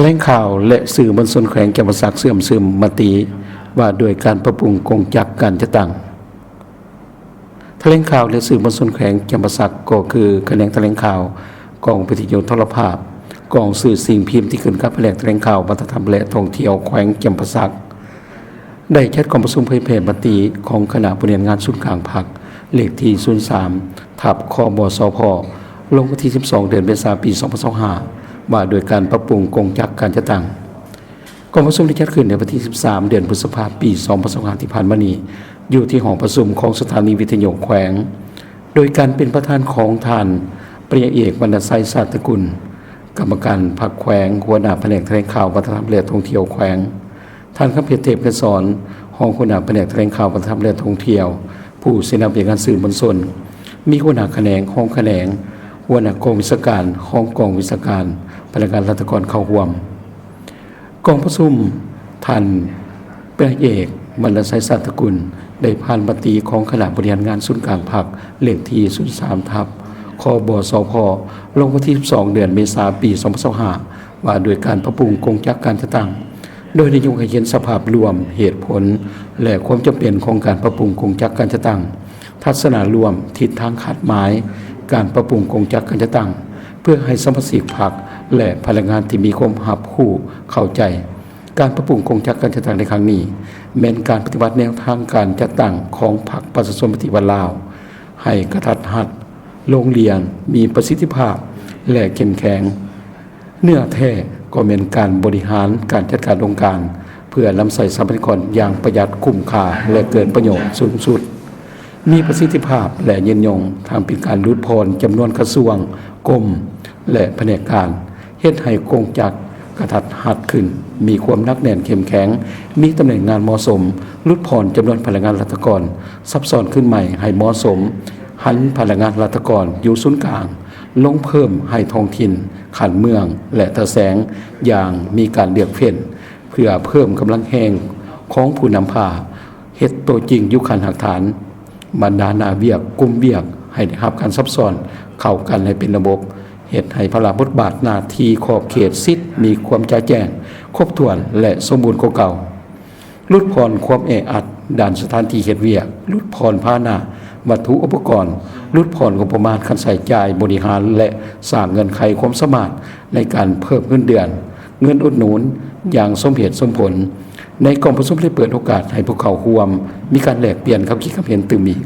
ຖະແຫຼງຂ່າວ ແລະ ສື່ມວນຊົນແຂວງຈຳປາສັກເຊື່ອມຊຶມມະຕິວ່າດ້ວຍການປັບປຸງກົງຈັກການຈັດຕັ້ງ. ຖະແຫຼງຂ່າວ ແລະ ສື່ມວນຊົນແຂວງຈຳປາສັກ ກໍຄືຂະແໜງຖະແຫຼງຂ່າວ ກອງວິທະຍຸໂທລະພາບ ກອງສື່ສິ່ງພິມທີ່ຂຶ້ນກັບພະແນກຖະແຫຼງຂ່າວ ວັດທະນະທຳ ແລະ ທ່ອງທ່ຽວແຂວງຈຳປາສັກ ໄດ້ຈັດກອງປະຊຸມເຜີຍແຜ່ມະຕິຂອງຄະນະຜູ້ແທນງານສູນກາງພັກ ເລກທີສູນສາມ ທັບ ຄບສພ ລົງວັນທີສິບສອງ ເດືອນເມສາ ປີສອງພັນຊາວຫ້າ ວ່າດ້ວຍການປັບປຸງກົງຈັກການຈັດຕັ້ງ. ກອງປະຊຸມໄດ້ຈັດຂຶ້ນໃນວັນທີສິບສາມ ເດືອນພຶດສະພາ ປີສອງພັນຊາວຫ້າ ທີ່ຜ່ານມານີ້ ຢູ່ທີ່ຫ້ອງປະຊຸມຂອງສະຖານີວິທະຍຸແຂວງ ໂດຍການເປັນປະທານຂອງທ່ານ ປະລິນຍາເອກ ວັນນະໄຊ ຊາດຕະກຸນ ກຳມະການພັກແຂວງ, ຫົວໜ້າພະແນກຖະແຫຼງຂ່າວ, ວັດທະນະທຳ ແລະ ທ່ອງທ່ຽວແຂວງ, ທ່ານ ຄຳເພັດ ເທບໄພສອນ ຮອງຫົວໜ້າພະແນກຖະແຫຼງຂ່າວ, ວັດທະນະທຳ ແລະ ທ່ອງທ່ຽວ, ຜູ້ຊີ້ນຳວຽກງານສື່ມວນຊົນ, ມີຫົວໜ້າຂະແໜງ, ຮອງຂະແໜງ, ຫົວໜ້າກອງວິຊາການ, ຮອງກອງວິຊາການ, ພະນັກງານລັດຖະກອນເຂົ້າຮ່ວມ. ກອງປະຊຸມ ທ່ານ ປະລິນຍາເອກ ວັນນະໄຊ ຊາດຕະກຸນ ໄດ້ຜ່ານມະຕິຂອງຄະນະບໍລິຫານງານສູນກາງພັກ ເລກທີສູນສາມ ທັບ ຄບສພ ລົງວັນທີສິບສອງ ເດືອນເມສາ ປີສອງພັນຊາວຫ້າ ວ່າດ້ວຍການປັບປຸງກົງຈັກການຈັດຕັ້ງ ໂດຍໄດ້ຍົກໃຫ້ເຫັນສະພາບລວມ, ເຫດຜົນ ແລະ ຄວາມຈຳເປັນຂອງການປັບປຸງກົງຈັກການຈັດຕັ້ງ, ທັດສະນະລວມ, ທິດທາງຄາດໝາຍການປັບປຸງກົງຈັກການຈັດຕັ້ງ ເພື່ອໃຫ້ສະມາຊິກພັກ ແລະ ພະນັກງານທີ່ມີຄວາມຮັບຮູ້ເຂົ້າໃຈ ການປັບປຸງກົງຈັກການຈັດຕັ້ງໃນຄັ້ງນີ້ ແມ່ນການປະຕິບັດແນວທາງການຈັດຕັ້ງຂອງພັກປະຊາຊົນປະຕິວັດລາວ ໃຫ້ກະທັດຮັດ, ໂລ່ງລ່ຽງ, ມີປະສິດທິພາບ ແລະ ເຂັ້ມແຂງ. ເນື້ອແທ້ກໍແມ່ນການບໍລິຫານການຈັດການອົງການ ເພື່ອນຳໃຊ້ຊັບພະຍາກອນຢ່າງປະຢັດ, ຄຸ້ມຄ່າ ແລະ ເກີດປະໂຫຍດສູງສຸດ, ມີປະສິດທິພາບ ແລະ ຍືນຍົງ, ທັງເປັນການຫຼຸດຜ່ອນຈຳນວນກະຊວງ, ກົມ ແລະ ພະແນກການ, ເຮັດໃຫ້ກົງຈັກກະທັດຮັດຂຶ້ນ, ມີຄວາມໜັກແໜ້ນເຂັ້ມແຂງ, ມີຕຳແໜ່ງງານເໝາະສົມ, ຫຼຸດຜ່ອນຈຳນວນພະນັກງານລັດຖະກອນ, ຊັບຊ້ອນຄືນໃໝ່ໃຫ້ເໝາະສົມ, ຫັນພະນັກງານລັດຖະກອນຢູ່ສູນກາງ, ລົງເພີ່ມໃຫ້ທ້ອງຖິ່ນ, ຂັ້ນເມືອງ ແລະ ຕາແສງ ຢ່າງມີການເລືອກເຟ້ນ, ເພື່ອເພີ່ມກຳລັງແຮງຂອງຜູ້ນຳພາ, ເຮັດໂຕຈິງຢູ່ຂັ້ນຮາກຖານ, ບັນດາໜ້າວຽກ, ກຸ່ມວຽກ ໃຫ້ໄດ້ຮັບການຊັບຊ້ອນເຂົ້າກັນໃຫ້ເປັນລະບົບ, ເຮັດໃຫ້ພາລະບົດບາດໜ້າທີ່ຂອບເຂດສິດມີຄວາມຈະແຈ້ງ, ຄົບຖ້ວນ ແລະ ສົມບູນກວ່າເກົ່າ. ຫຼຸດຜ່ອນຄວາມແອອັດດ້ານສະຖານທີ່ເຮັດວຽກ, ຫຼຸດຜ່ອນພາຫະນະ, ວັດຖຸອຸປະກອນ, ຫຼຸດຜ່ອນງົບປະມານຄ່າໃຊ້ຈ່າຍບໍລິຫານ ແລະ ສ້າງເງື່ອນໄຂຄວາມສາມາດໃນການເພີ່ມເງິນເດືອນ, ເງິນອຸດໜູນຢ່າງສົມເຫດສົມຜົນ. ໃນກອງປະຊຸມໄດ້ເປີດໂອກາດໃຫ້ຜູ້ເຂົ້າຮ່ວມມີການແລກປ່ຽນຄຳຄິດຄຳເຫັນຕື່ມອີກ.